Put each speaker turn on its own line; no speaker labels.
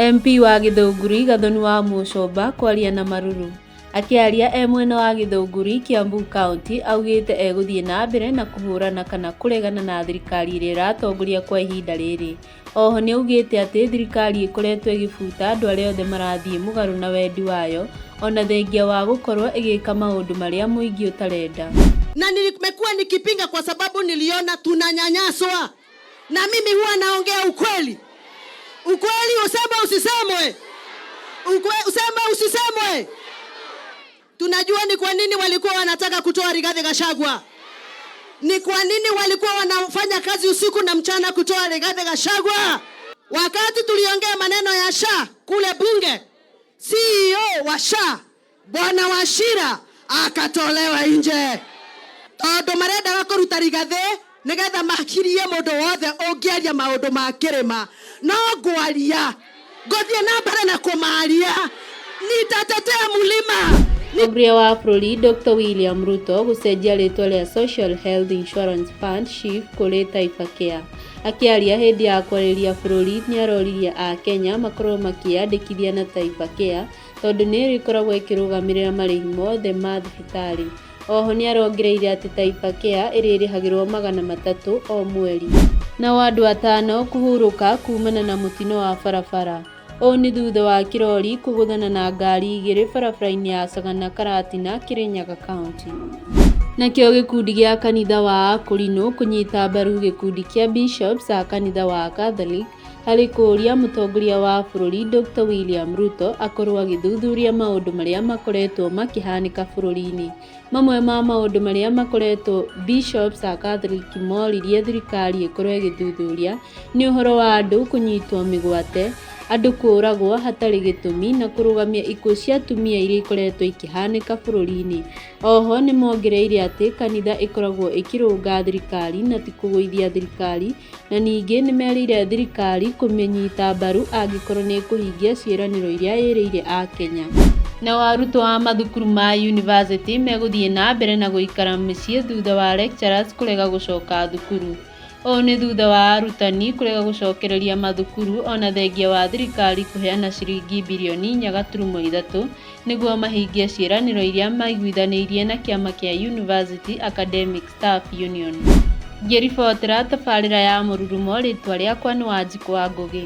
MP wa Githunguri Gathoni wa Muchomba kwaria na marũrũ. Akĩaria e mwena wa Githunguri, Kiambu County, augĩte egũthiĩ na mbere na kũhũrana kana kũregana na thirikari ĩrĩa ĩratongoria kwa ihinda rĩrĩ. Oho nĩaugĩte atĩ thirikari ĩkoretwo ĩgĩbuta andũ arĩa othe marathiĩ mũgarũ na wendi wayo ona thengia wa gũkorwo ĩgĩka maũndũ marĩa mũingĩ ũtarenda.
Na nimekuwa nikipinga kwa sababu niliona tunanyanyaswa, na mimi huwa naongea ukweli. Ukweli useme usisemwe, useme usisemwe. Tunajua ni kwa nini walikuwa wanataka kutoa Rigathi Gachagua, ni kwa nini walikuwa wanafanya kazi usiku na mchana kutoa Rigathi Gachagua. Wakati tuliongea maneno ya SHA kule bunge, CEO wa SHA Bwana Wachira akatolewa nje tondu marendaga kuruta Rigathi nigetha makirie mundu wothe ungiaria maundu ma kirima. No ngwaria, nguthie na mbere na kumaria, nitatetea mulima.
Mũtongoria wa bũrũri Dr William Ruto gũcenjia rĩtwa rĩa Social Health Insurance Fund (SHIF) kũrĩ Taifa Care. Akĩaria hĩndĩ ya kwarĩria bũrũri nĩaroririe akenya makorwo makĩyandĩkithia na Taifa Care tondũ nĩ ĩrĩkoragwo ĩkĩrũgamĩrĩra marĩhi mothe ma thibitarĩ. Oho nĩarongereire atĩ Taifa Care ĩrĩrĩhagĩrwo 300 o mweri. Nao andũ atano kũhurũka kumana na mũtino wa barabara. Ũũ nĩ thutha wa kĩrori kũgũthana na ngari igĩrĩ barabara-inĩ ya Sagana Karatina, Kirinyaga County. Nakĩo gĩkundi gĩa kanitha wa Akũrinũ kũnyita mbaru gĩkundi kĩa Bishops a kanitha wa Catholic harĩ kũũria mũtongoria wa bũrũri Dr William Ruto akorwo agĩthuthuria maũndũ marĩa makoretwo makĩhanĩka bũrũri-inĩ. Mamwe ma maũndũ marĩa makoretwo Bishops a Catholic moririe thirikari ĩkorwo ĩgĩthuthuria nĩ ũhoro wa andũ kũnyitwo mĩgwate, andũ kũũragwo hatarĩ gĩtũmi na kũrũgamia ikuũ cia atumia iria ikoretwo ikĩhanĩka bũrũri-inĩ. Oho nĩmongereire atĩ kanitha ĩkoragwo ĩkĩrũnga thirikari na ti kũgũithia thirikari, na ningĩ nĩmerĩire thirikari kũmĩnyita mbaru angĩkorwo nĩĩkũhingia ciĩranĩro iria ĩrĩire akenya. Nao arutwo a mathukuru ma yunivasĩtĩ megũthiĩ na mbere na gũikara mĩciĩ thutha wa lecturers kũrega gũcoka thukuru. Ũũ nĩ thutha wa arutani kũrega gũcokereria mathukuru ona thengia wa thirikari kũheana ciringi birioni 4.3 nĩguo mahingie ciĩranĩro iria maiguithanĩirie na kĩama kĩa University Academic Staff Union. Ngĩribotera tabarĩra ya Mũrurumo, rĩtwa rĩakwa nĩ Wanjikũ wa Ngũgĩ.